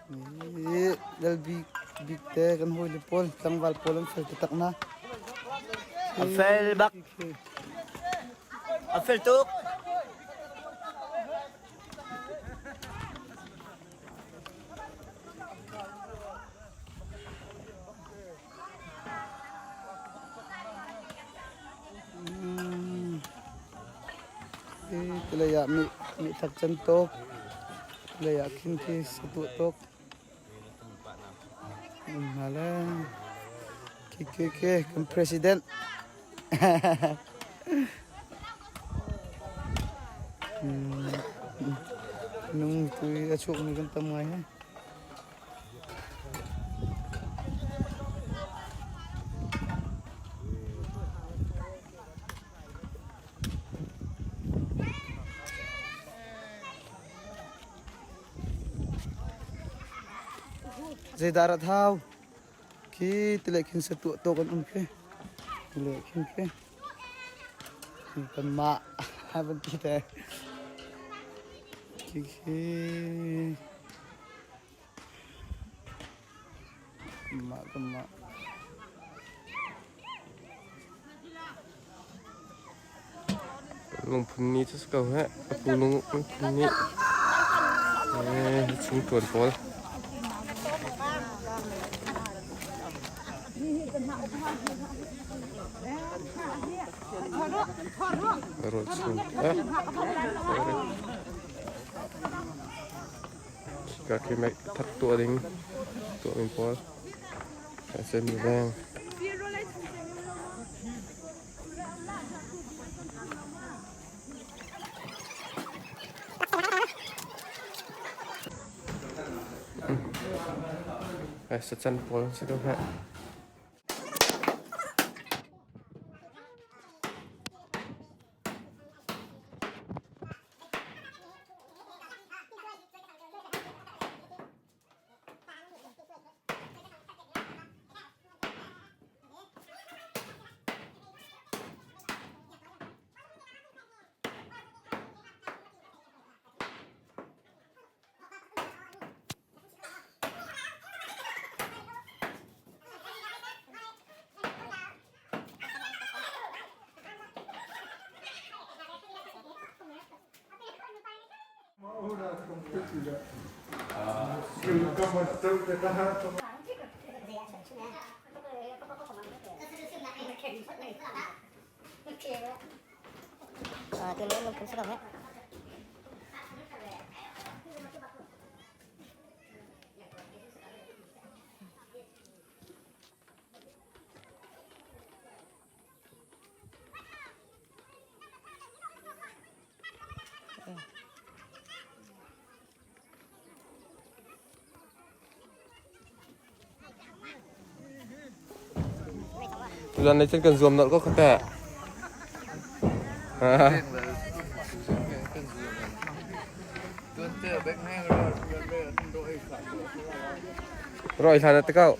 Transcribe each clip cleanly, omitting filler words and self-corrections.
Lal Bik te kan hawile pawl tlangval pawl an fel taktak na. A fel bak. A fel tuk. Tilei ah mithak can tawk, tilei ah khin khi satuah tawk. Hna le khi khi khi kan president. Nung tu a chuakmi kan tam ngai he. Zeidah rat hau? Khi tile khin satuah tawk an um khi. Tile khin khi. Kanmah van ti te. Khi khi. Kanmah kanmah. Lungphun ni cu si ko heh. A pu lungphun ni. Eh, chung tuan pawl. Rawl chung. Eh. Ka khi mei thak tuah ding tuah mi pawl. A sen mi veng. Ai sa chan pawl si ko heh. Tuzan lei cun kan zuam nolh ko kha teh. Roi hlan ah te kau.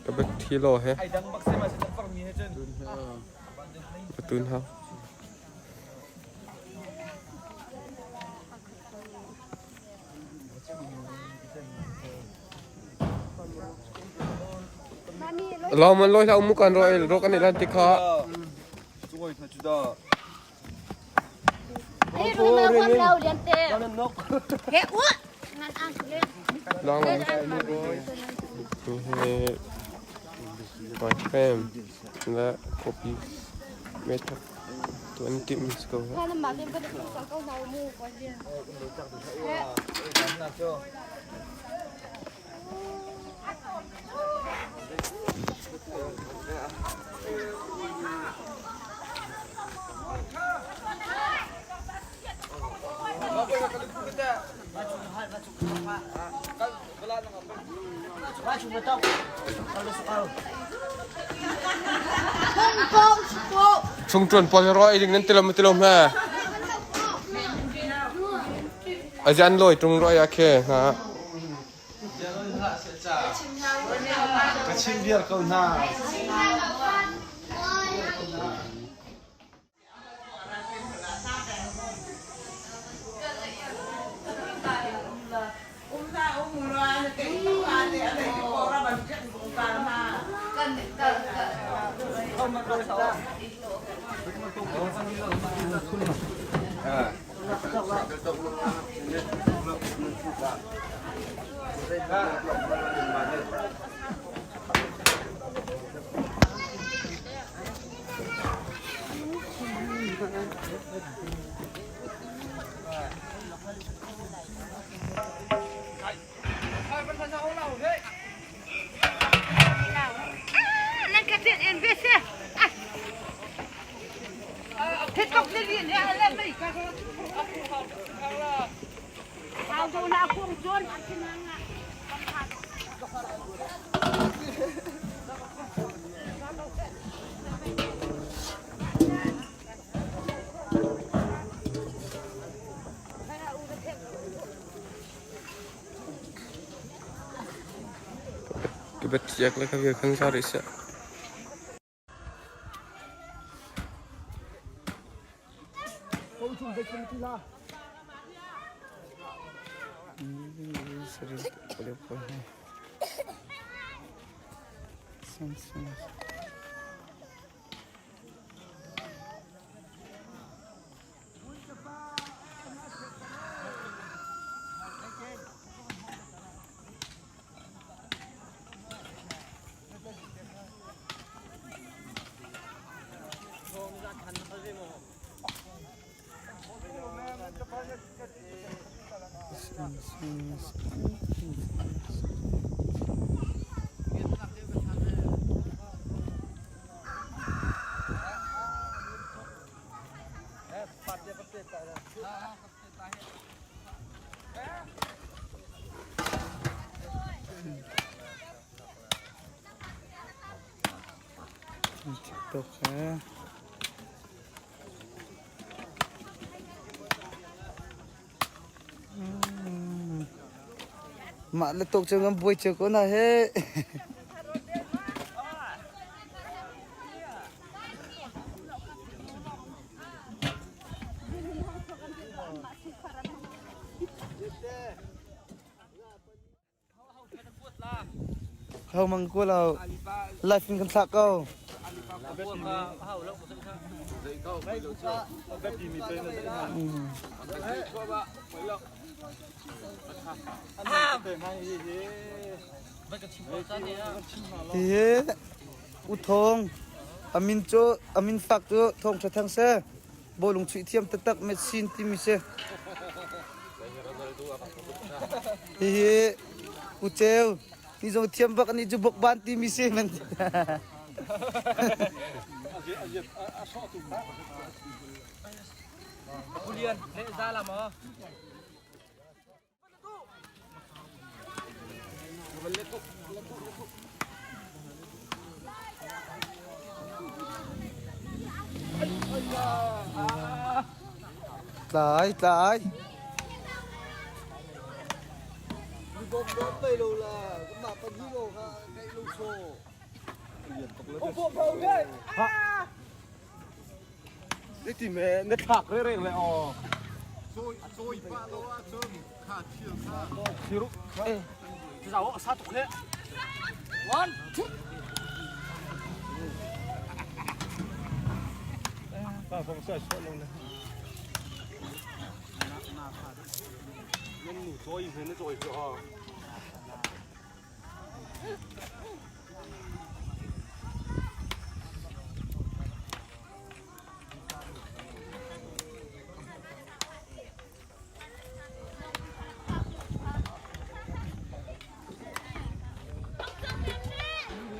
Ka bek thi lo he. Batun hau. Lo man loi hlah mu kan ro ro kan i lan ti kha. Long my fam la copy method tu an tim si ko. Chungṭuan pawl hi rawl ei ding nan ti lo maw ti lo hme? Azian lawi ṭung roi ah khe hna. Ka chim viar ko hna. Ka bet le ka vial khan sa rih seh. TikTok he. Mah le tok cu ngam buai cio ko na he. Ho mang ko lo. Life in kan thlah ko. Hi U Thawng amin cu amin fak cu Thawng Ṭha Thang si. Bawlung chuih thiam taktak machine timi si. Hihi U Ceu ni zong thiam bak ani cu bokban timi si man. Tlai tlai. Na thlak rereng le aw.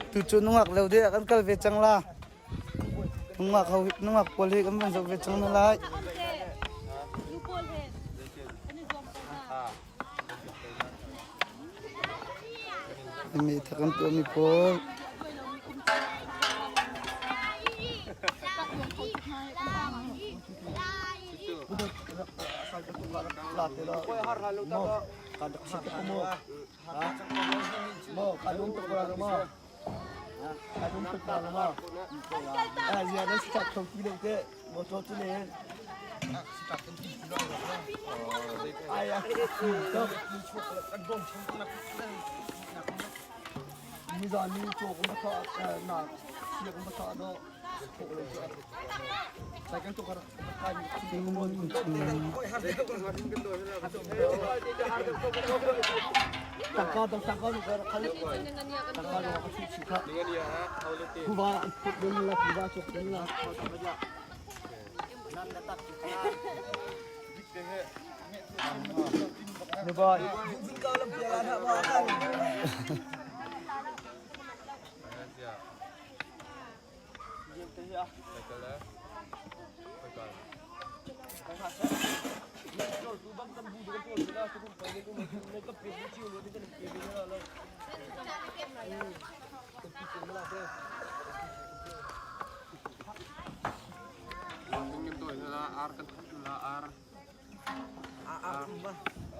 Tu cu nungak lo deh kan kal ve cang la. Nungak ho nungak pawl hi kan van zoh ve cang na lai. Mi thak kan tuah mi pawl.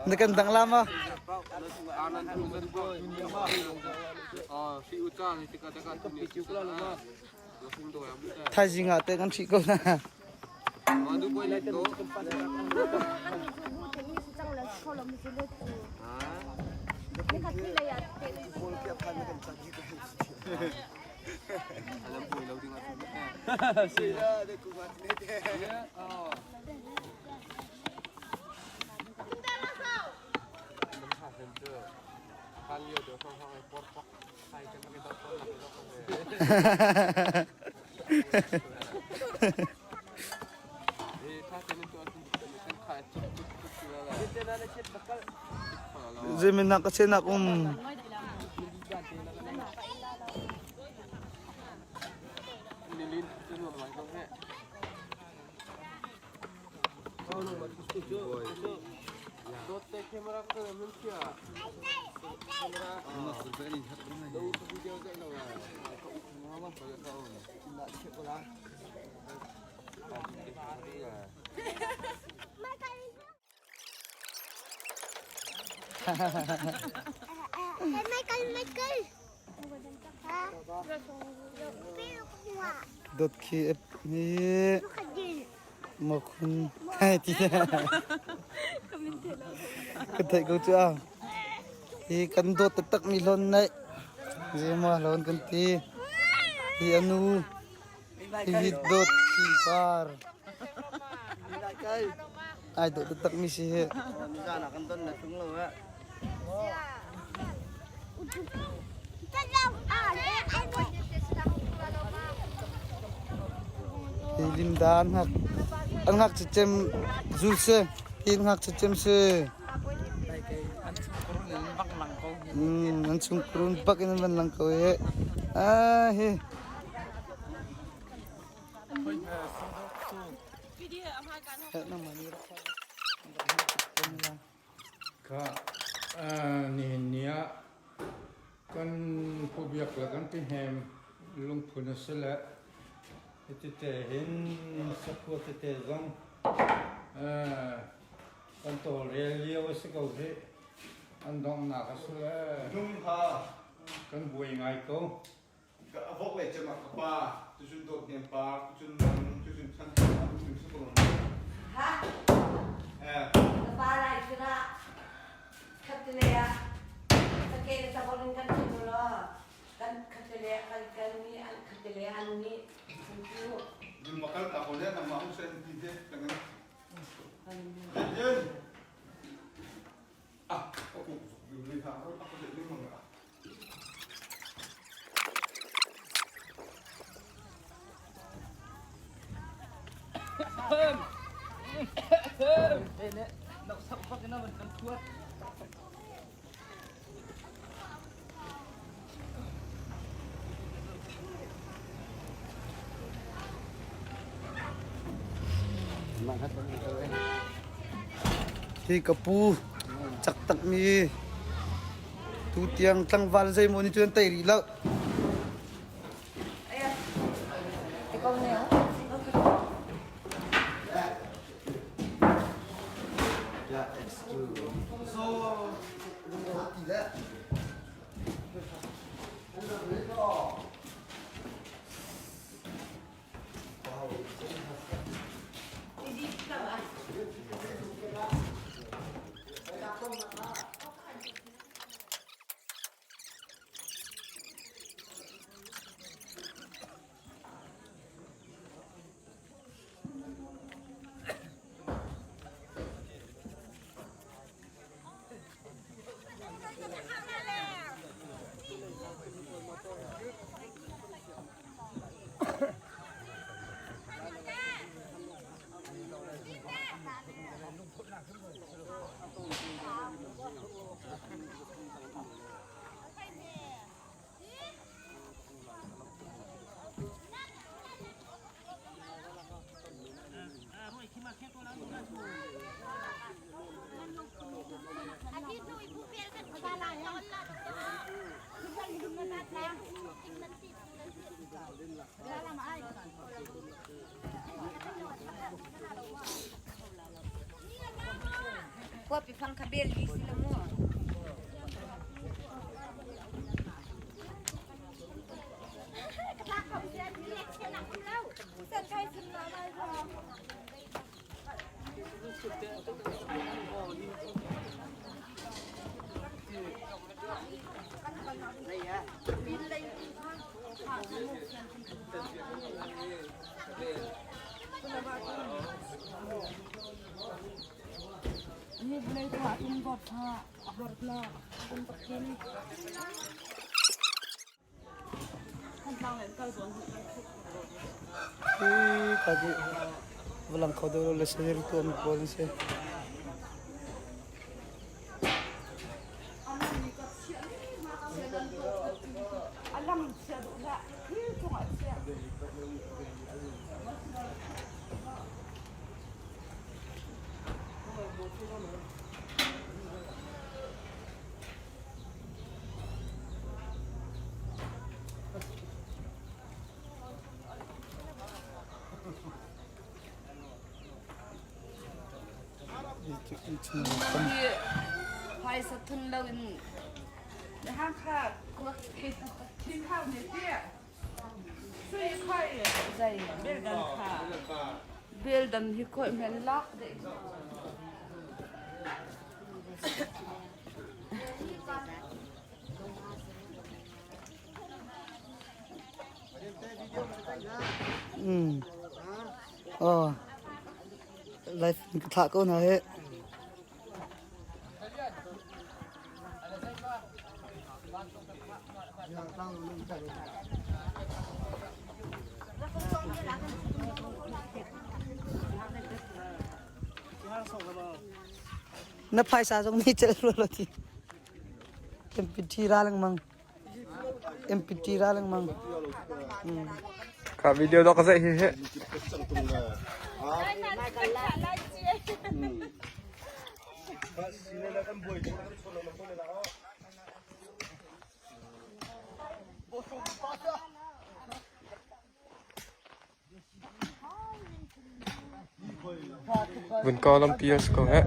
Na kan dang la ma? Thaizing ah te kan ṭhih ko na. Zeiminak ka chenak um. Dot khi hi makhun hai ti ka theih ko cu a hi kan dawt taktak mi hlawn nei zeimaw hlawn kan ti hi anu hi dawt khi par Ai dawh taktak mi si hi. Nizan ah kan don na tlung lo eh. Hi limda an hngak an ngak cem zul si. Hi ngak cem si. An chung kurun bak in an van lang ko hi. Ah hi. Kha nihin ni ah kan khuabiak le kan tihem lungphun a si le hitite hin sakhua tete zong kan tawlrel lio a si ko hih. An donghnak a si le kan buai ngai ko. A vok le cem ah ka pa, tucun Dawt Hnem pa, tucun nang, tucun Chan Thang pa, tucun Sukulung. Ha? Eh. Ka pa lai chuna khatile ah sake le tabon in kan chim lo kan khatile kan kal ni an khatile an ni cu Dun makal ta ko le nangmah hung sen ti te tangan. Jen. Ah, aku ni ha, aku ni mang ah. Hi ka pu cak takmi tutiang tlangval zeimaw nih cun an tei rih lo. Hi ka cu valang kho deuh lo le salir tuahmi pawl an si. Phaisa thun lo in Hakha thin hau ne tiah sui khoi zai beldan kha beldan hi khoi men lak de. Oh. Life in ka thlah ko hna he. Na phaisa zong nih cel lo ti. MPT ra lengmang. MPT ra lengmang. Ka video dok ka zai hi he. Vun ka lampi a si ko heh.